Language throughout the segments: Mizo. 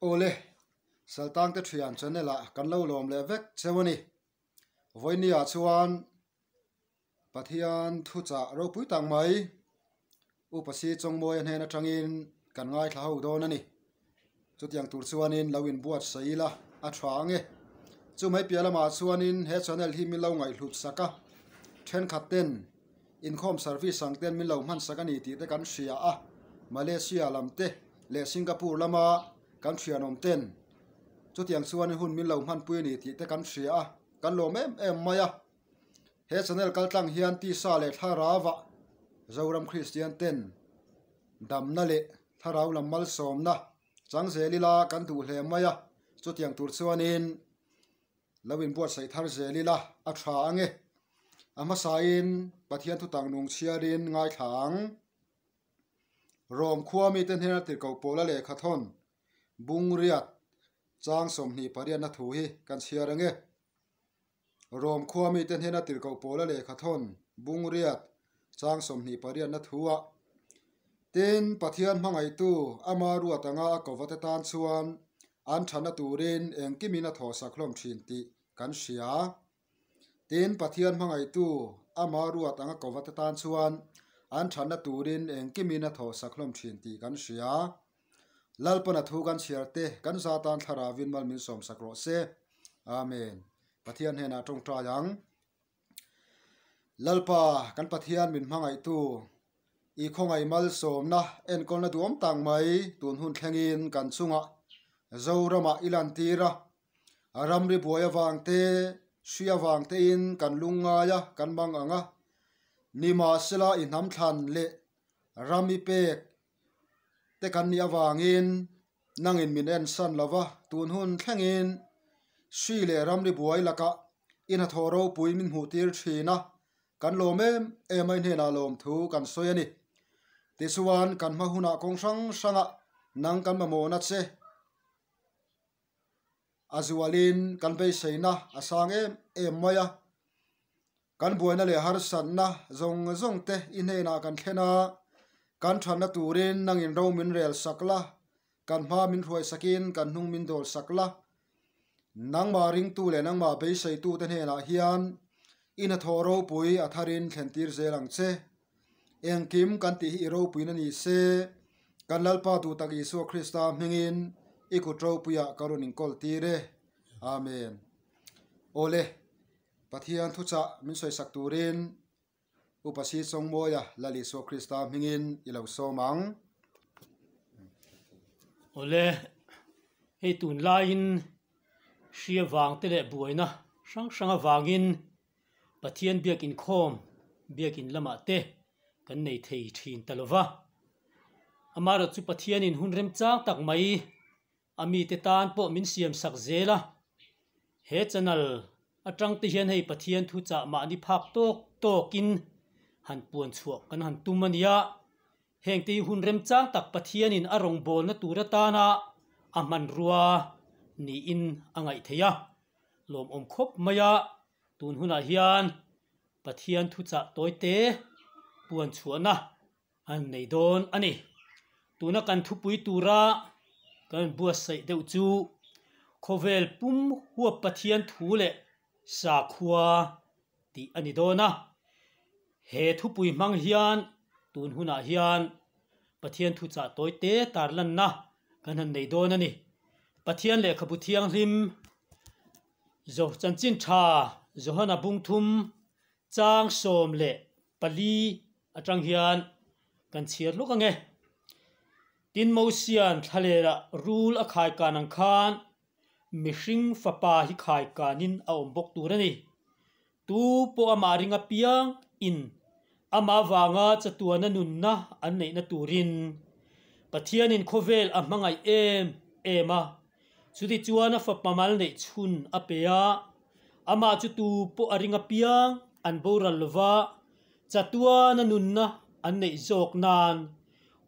Awle, Saltangte Thian channel ah kan lo lawm leh vek cheu a ni. Vawinia chuan Pathian thuchah ropui tak mai Upa Si Chawngmawia hnen atangin kan ngaithla ho dawn a ni. Chutiang tur chuanin lo inbuatsaih ila a tha ang e. Chumai piah lamah chuanin he channel hi min lo ngaihhlut sak a, thenkhat ten inkhawm service ang ten min lo hman sak a ni tih te kan hria a, Malaysia lam te leh Singapore lama kan thianawm ten chutiang chuanin hun min lo hmanpui a ni tih te kan hria a, kan lawm em em mai a. He channel kaltlang hian tisa leh thlarau ah Zoram Kristian ten damna leh thlarau lam malsawmna chang zel ila kan duh hle mai a, chutiang tur chuanin lo inbuatsaih thar zel ila a tha ang e. A hmasain Pathian thutang nung chhiarin ngaithla ang. Rom khua mite hnena tirhkoh pawla lehkha thawn Bungriat chang 28na thu hi kan chhiar ang e. Rom khua mite hnena tirhkoh pawla lehkha thawn Bungriat chang 28na thuah, Tin, Pathian hmangaihtu ama ruat anga a kovate tan chuan an thana turin engkimin a thawhsak hlawm thin tih kan hria. Tin, Pathian hmangaihtu ama ruat anga kovate tan chuan an thana turin engkimin a thawhsak hlawm thin tih kan hria. Lalpana thu kan chhiar te kan za tan thlaravin mal min sawmsak rawh se. Amen. Pathian hnenah tawngtai ang. Lalpa kan Pathian min hmangaihtu i khawngaih malsawmna enkawlna duhawm tak mai tun hun thlengin kan chungah Zoramah i lantir a, ramri buai avang te, hri avang tein kan lungngai a, kan mang ang a, nimahsela i hnam thlan leh ram i pek te kan nih avangin nangin min en san lo va, tun hun thlengin hri leh ramri buai lakah i hnathawh ropui min hmuh tir thin a, kan lawm em em a i hnenah lawm thu kan sawi a ni. Tichuan kan hma hunah kawng hrang hrangah nang kan mamawhna che a zualin kan beiseina a sang em em mai a. Kan buaina leh harsatna zawng zawng te i hnenah kan thlen a, kan thatna turin nangin ro min rel sak la, kan hma min hruai sakin kan hnung min dawl sak la. Nangmah ringtu leh nangmah beiseitu te hnenah hian i hnathawh ropui a tharin thlen tir zel ang che. Engkim kan tih hi i ropuina ni se, kan Lalpa duhtak Isua Krista hmingin i kut ropuiah ka rawn inkawl tir e. Amen. Awle. Pathian thuchah min sawisak turin Upa Si Chawngmawia Lal Isua Krista hmingin i lo sawm ang. Awle, hei tunlaiin hria vang te leh buaina hrang hrang avangin Pathian biak inkhawm biakin lamah te kan nei thei thin ta lova. Amaherawhchu chu Pathianin hun remchang tak mai A mite tan pawh min siam sak zel a, he channel atang te hian hei Pathian thu chah mahni phak tawk tawkin han puan chhuah kan han tum a nia. Heng te hi hun remchang tak Pathianin a rawngbawlna tur atana a hmanrua niin a ngaih theih a, lawmawm khawp mai a, tun hunah hian Pathian thu chah tawite puan chhuahna An nei dawn a ni. Tuna kan thupui tura kan buatsaih deuh chu khawvel pum huap Pathian thu leh sakhua tih a ni dawn a. He thupui hmang hian tun hunah hian Pathian thuchah tawi te tarlanna kan han nei dawn a ni. Pathian lehkhabu thianghlim Zo chanchin tha Johana bungthum chang 14 atang hian kan chhiar lawk ang e. Tin Mosian thlalerah rul a khai kan ang khan mihring fapa hi khai kanin a awm bawk tur a ni. Tu pawh amah ring apiang in amah vanga chatuana nunna an neihna turin Pathianin khawvel a hmangaih em em a, chuti chuan a fapa mal neih chhun a pe a, amah chu tu pawh a ring apiang an boral lova, Chatuana nunna an neih zawk nan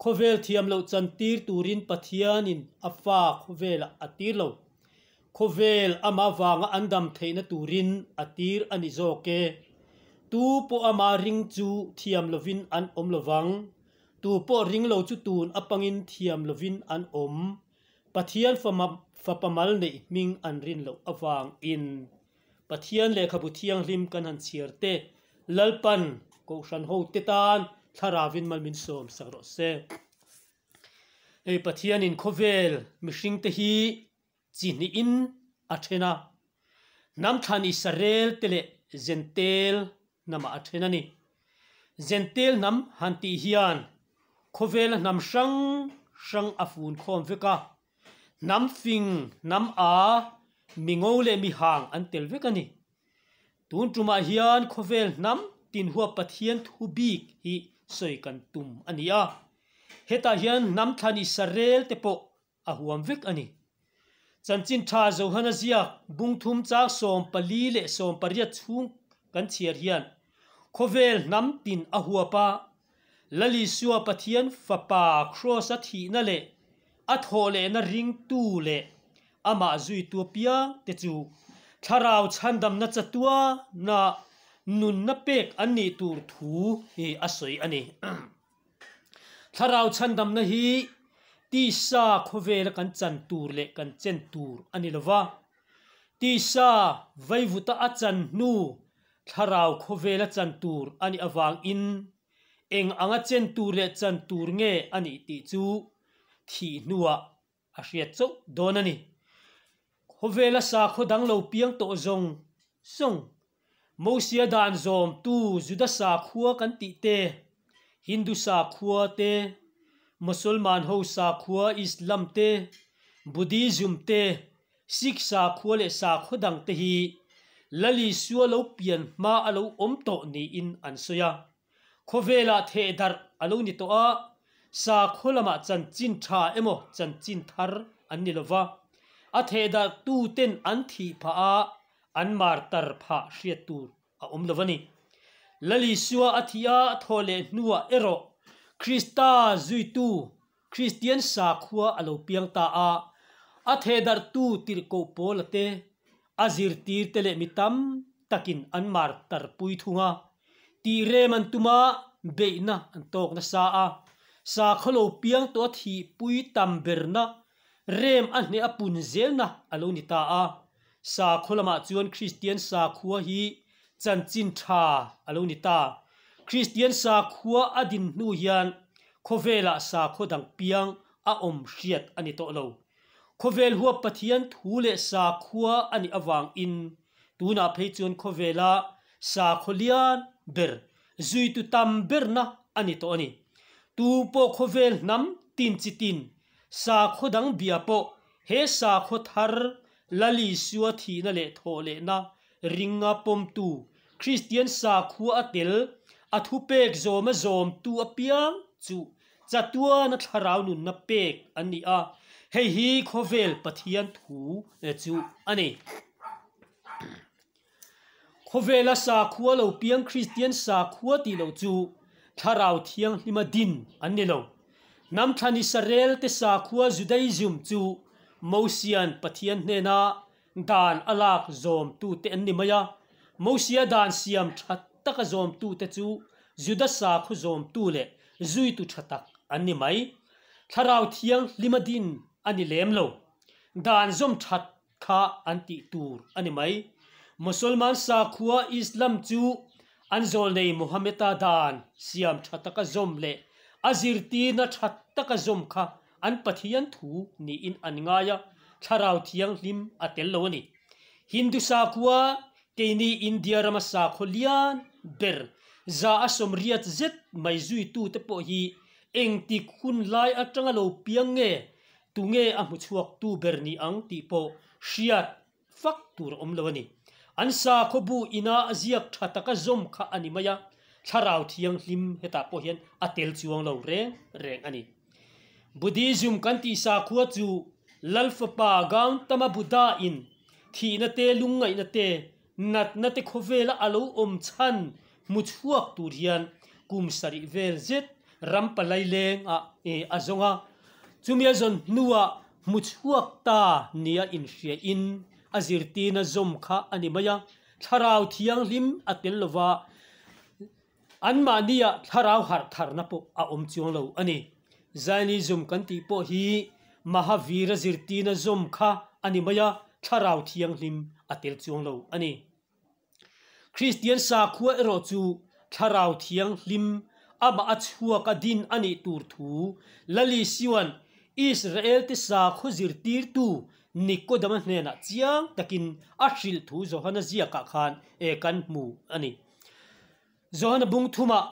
khawvel thiam loh chantir turin Pathianin a fa khawvelah a tir lo. Khawvel amah vanga an dam theihna turin a tir a ni zawk e. Tu pawh amah ring chu thiam lovin an awm lovang. Tu pawh ring lo chu tun apangin thiam lovin an awm. Pathian Fapa mal neih hming an rin loh avangin Pathian Lehkhabu Thianghlim kan han chhiar te Lalpan Kohhran hote tan Thlaravin mal min sawm sak rawh se. Hei Pathianin khawvel mihringte hi chi hnihin a then a, hnam thlan Israel te leh Zentel hnamah a then a ni. Zentel hnam han tih hian khawvela hnam hrang hrang a fun khawm vek a, hnam fing, hnam a, mingo leh mihang an tel vek a ni. Tun tumah hian khawvel hnam tinhuap Pathian thu bik hi sawi kan tum a ni a. Hetah hian hnam thlan Israel te pawh a huam vek a ni. Chanchin tha Johana ziak bungthum chang 14 leh 18 chhung kan chhiar hian khawvel hnam tin a huap a, Lal Isua Pathian Fapa Kraws-a thihna leh a thawh lehna ringtu leh amah zuitu apiang te chu Thlarau chhandamna chatuana nunna pek an nih tur thu hi a sawi a ni. Thlarau chhandamna hi tisa khawvela kan chan tur leh kan chen tur a ni lo va, tisa vaivuta a chan hnu thlarau khawvela chan tur a nih avangin eng anga chen tur leh chan tur nge a nih tih chu thih hnuah a hriat chauh dawn a ni. Khawvela sakhaw dang lo piang tawh zawng zawng, Mosia dan zawmtu Juda sakhua kan tih te, Hindu sakhua te, Mosolman ho sakhua Islam te, Buddhism te, Sikh sakhua leh sakhaw dang te hi Lal Isua lo pian hma a lo awm tawh niin an sawi a. Khawvelah thehdarh a lo ni tawh a, sakhaw lamah chanchin tha emaw chanchin thar an ni lova, a thehdarh tuten an thih phah a, an martar phah hriat tur a awm lo a ni. Lal Isua a thih a thawh leh hnuah erawh Krista zuitu Kristian sakhua a lo piang ta a, a thehdarhtu tirhkoh Paula te, a zirtirte leh mi tam takin an martar pui thung a, tih rem an tum a, beihna an tawk nasa a, sakhaw lo piang tawh a thihpui tam berna rem a hneh a pun zelna a lo ni ta a. Sakhaw lamah chuan Kristian sakhua hi chanchin tha a lo ni ta. Kristian sakhua a din hnu hian khawvelah sakhaw dang piang a awm hriat a ni tawh lo. Khawvel huap Pathian thu leh sakhua a nih avangin tunah phei chuan khawvela sakhaw lian ber zuitu tam berna a ni tawh a ni. Tu pawh khawvel hnam tin chi tin sakhaw dang bia pawh he sakhaw thar Lal Isua thihna leh thawh lehna ringa pawmtu Kristian sakhua a tel a thupek zawma zawmtu apiang chu chatuana thlarau nunna pek an ni a, hei hi khawvel Pathian thu chu a ni. Khawvela sakhua lo piang Kristian sakhua tih loh chu thlarau thianghlima din an ni lo. Hnam thlan Israel te sakhua Judaism chu Mosian Pathian hnena dan a lak zawmtute an ni mai a, Mosia dan siam tha taka zawmtute chu Juda sakhaw zawmtu leh zuitu tha tak an ni mai. Thlarau thianghlima din a ni lem lo. Dan zawm that kha an tih tur a ni mai. Mosolman sakhua Islam chu an zawlnei Mohammed-a dan siam tha taka zawm leh a zirtirna tha taka zawm kha an Pathian thu niin an ngai a, thlarau thianghlim a tel lo a ni. Hindu sakhua keini India rama sakhaw lian ber za a sawmriat zet mai zuitute pawh hi engtik hun lai atanga lo piang nge tunge a hmuchhuaktu ber ni ang tih pawh hriat fak tur a awm lo a ni. An sakhaw bu ina a ziak tha taka zawm kha a ni mai a, thlarau thianghlim hetah pawh hian a tel chuang lo reng reng a ni. Buddhism kan tih sakhua chu Lal fapa Gautama Buddha in thihna te lungngaihna te natna te khawvela a lo awm chhan hmuchhuak tur hian kum sarih vel zet ram palai leng ah a zawng a, chumi a zawn hnuah hmuchhuak ta nia inhria in a zirtirna zawm kha a ni mai a, thlarau thianghlim a tel lova anmahnia thlarau harh tharna pawh a awm chuang lo a ni. Zionism kan tih pawh hi. Mahavira zirtirna zawm kha a ni mai a, Thlarau Thianghlim a tel chuang lo a ni. Kristian sakhua erawh chu Thlarau Thianghlim amah a chhuak a din a nih tur thu Lalisiuan Israelte sakhaw zirtirtu Nikodama hnenah chiang takin a hrilh thu Johana ziakah khan kan hmu a ni. Johana bung thumah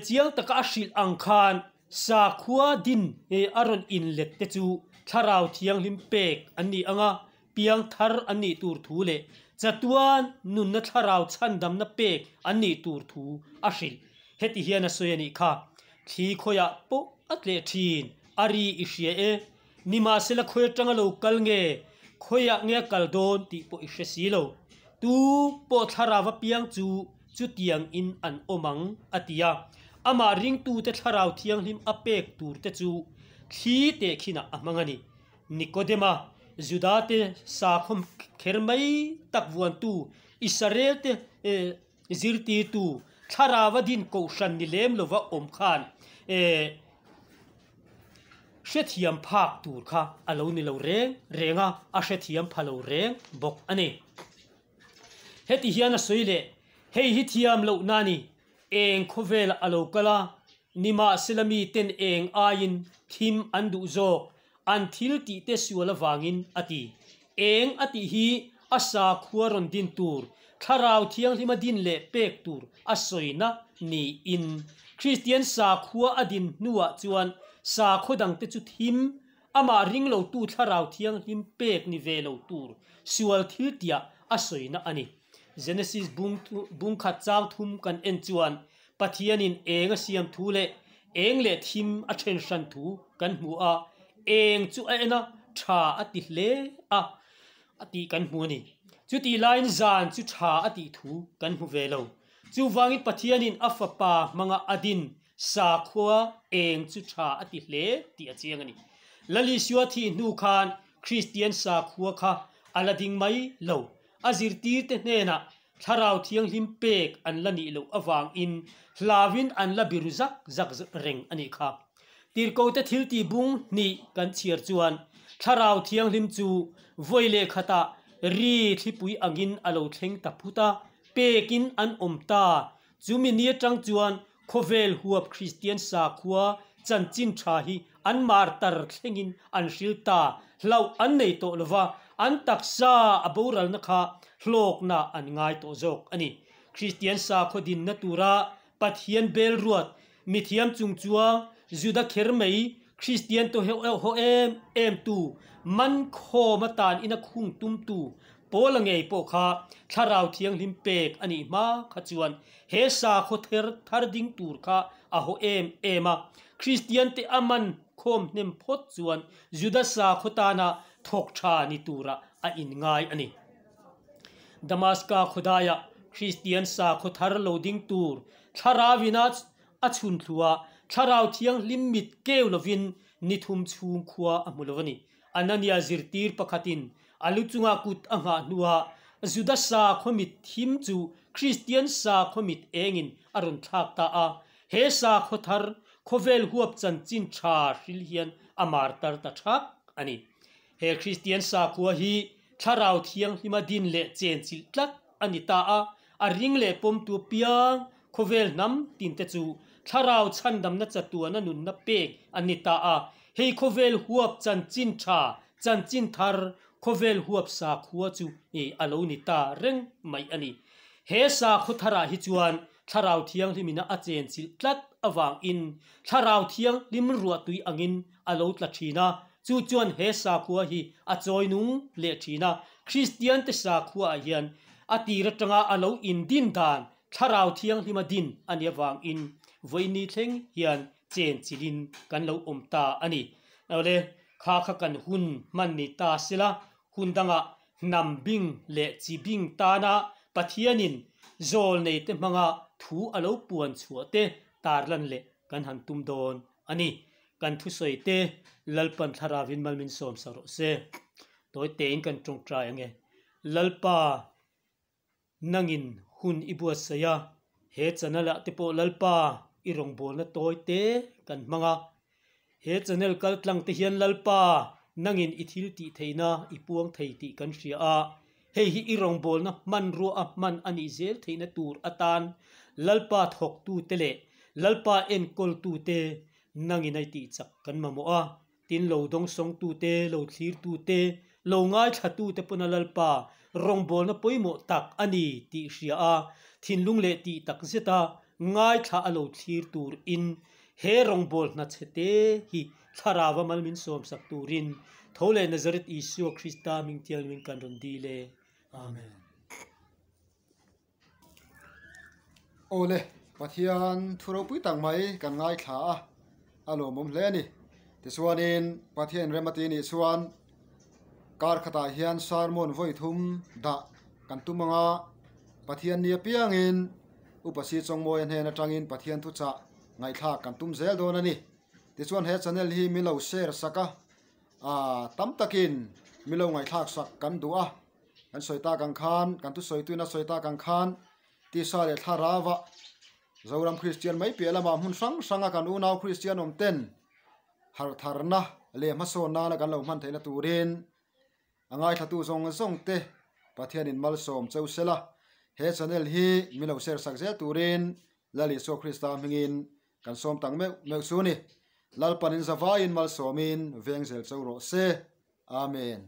chiang taka a hrilh ang khan sakhua din a rawn inlet te chu Thlarau Thianghlim pek an ni ang a, piang thar an nih tur thu leh chatuan nunna Thlarau chhandamna pek an nih tur thu a hrilh. Heti hian a sawi a nih kha, Thli khawiah pawh a tleh thin, a ri i hria e, Nimahsela khawi atanga lo kal nge, khawiah nge a kal dawn tih pawh i hre si lo. Tu pawh thlarau apiang chu chutiang in an awm ang, a ti a. Amah ringtute thlarau thianghlim a pek tur te chu thli teh khinah a hmang a ni. Nikodema, Judate sakhawm kher mai tak vuantu, Israelte zirtirtu, thlarau a din kohhran ni lem lova awm khan Hrethiam phak tur kha a lo ni lo reng reng a, a hrethiam pha lo reng bawk a ni. Heti hian a sawi leh, Hei hi thiam lohna a ni, eng khawvelah a lo kal a, nimahsela miten eng aiin thim an duh zawk, an thil tihte sual avangin a ti. Eng a tih hi a sakhua rawn din tur, Thlarau Thianghlima din leh pek tur a sawina niin Kristian sakhua a din hnuah chuan sakhaw dangte chu thim, amah ring lotu Thlarau Thianghlim pek ni ve lo tur sual thil tiah a sawina a ni. Genesis bung khat chang thum kan en chuan Pathianin eng a siam thu leh eng leh thim a then hran thu kan hmu a, eng chu a en a, tha a ti hle a, a tih kan hmu a ni. Chutih laiin zan chu tha a tih thu kan hmu ve lo. Chuvangin Pathianin a Fapa hmanga a din sakhua eng chu tha a ti hle tih a chiang a ni. Lal Isua thih hnu khan Kristian sakhua kha a la ding mai lo. A zirtirte hnenah Thlarau Thianghlim pek an la nih loh avangin hlauin an la biru zak zak reng a nih kha. Tirhkote thiltih bung hnih kan chhiar chuan Thlarau Thianghlim chu vawi leh khatah ri thlipui angin a lo thleng ta phut a, pekin an awm ta. Chumi ni atang chuan khawvel huap Kristian sakhua chanchin tha hi an martar thlengin an hril ta, hlauh an nei tawh lova, an taksa a boralna kha hlawkna an ngai tawh zawk a ni. Kristian sakhaw dinna tura Pathian bel ruat, mithiam chung chuang, Juda kher mai, Kristian to haw em em tu, man khawm atan ina khung tum tu, Paula ngei pawh kha Thlarau Thianghlim pek a nih hma kha chuan he sakhaw ther thar ding tur kha a haw em em a. Kristian te a man khawm hnem phawt chuan Juda sakhaw tana thawk tha ni tura a inngai a ni. Damaska khawdaiah Kristian sakhaw thar lo ding tur Thlarauin a a chhun thluah Thlarau Thianghlim mit keu lovin ni thum chhung khua a hmu lo a ni. Anania zirtir pakhatin a lu chungah kut a nghah hnuah Juda sakhaw mit thim chu Kristian sakhaw mit engin a rawn thlak ta a. He sakhaw thar khawvel huap chanchin tha hril hian a mar tar ta thak a ni. He Kristian sakhua hi Thlarau Thianghlima din leh chenchilh tlat a ni ta a, a ring leh pawmtu piang khawvel hnam tinte chu Thlarau chhandamna chatuana nunna pek an ni ta a. Hei khawvel huap chanchin tha, chanchin thar khawvel huap sakhua chu a lo ni ta reng mai a ni. He sakhaw tharah hi chuan Thlarau Thianghlimina a chenchilh tlat avangin Thlarau Thianghlim ruahtui angin a lo tla thin a, chu chuan he sakhua hi a chawi nung leh thin a. Kristiante sakhuaah hian a tir atanga a lo indin dan Thlarau Thianghlima din a nih avangin vawiini thleng hian chenchilhin kan lo awm ta a ni. Awle, kha kha kan hun hman ni ta sela, hun dangah hnam bing leh chi bing tana Pathianin zawl neite hmanga thu a lo puan chhuah te tarlan leh kan han tum dawn a ni. Kan thusawi te Lalpan Thlaravin malmin sawm sa rawh se. Tawi tein kan tawngtai ange. Lalpa nangin hun i buatsaih a, he channel ah te pawh Lalpa i rawngbawlna tawi te kan hmang a. He channel kaltlang te hian Lalpa. Nangin i thil tih theihna i puang thei tih kan hria a, hei hi i rawngbawlna hmanrua a hman a nih zel theihna tur atan Lalpa thawktute leh Lalpa enkawltute nangin a i tihchak kan mamawh a. Tin, lo dawngsawngtute, lo thlirtute, lo ngaithlatute pawn a Lalpa rawngbawlna pawimawh tak a ni tih hria a, thinlung leh tih tak zeta ngaithla a lo thlir turin he rawngbâwl hnachhe te hi thlarava mal min sawmsak turin tho leh Nazareth Isua Krista hming thianghlimin kan rawn dil e. Amen. Awle, Pathian thu ropui tak mai kan ngaithla a, a lawmawm hle a ni. Tichuanin Pathian rem a ti nih chuan kar khatah hian sermon vawi thum dah kan tum ang a, Pathian ni apiangin Upa Si Chawngmawia hnen atangin Pathian thuchah ngaihthlak kan tum zel dawn a ni. Tichuan he channel hi min lo share sak a, aah tam takin min lo ngaihthlak sak kan duh a, kan sawi tak ang khan, kan thusawi tuin a sawi tak ang khan tisa leh thlarau ah Zoram Kristian mai piah lamah hmun hrang hranga kan unau Kristian awm ten harh tharna leh hmasawn nana kan lo hman theihna turin A ngaithlatu zawng zawng te Pathianin malsawm cheu sela, he channel hi min lo share sak zel turin Lal Isua Krista hmingin kan sawm tak meuh meuh chu ni. Lalpanin zavaiin malsawmin veng zel cheu rawh se. Amen.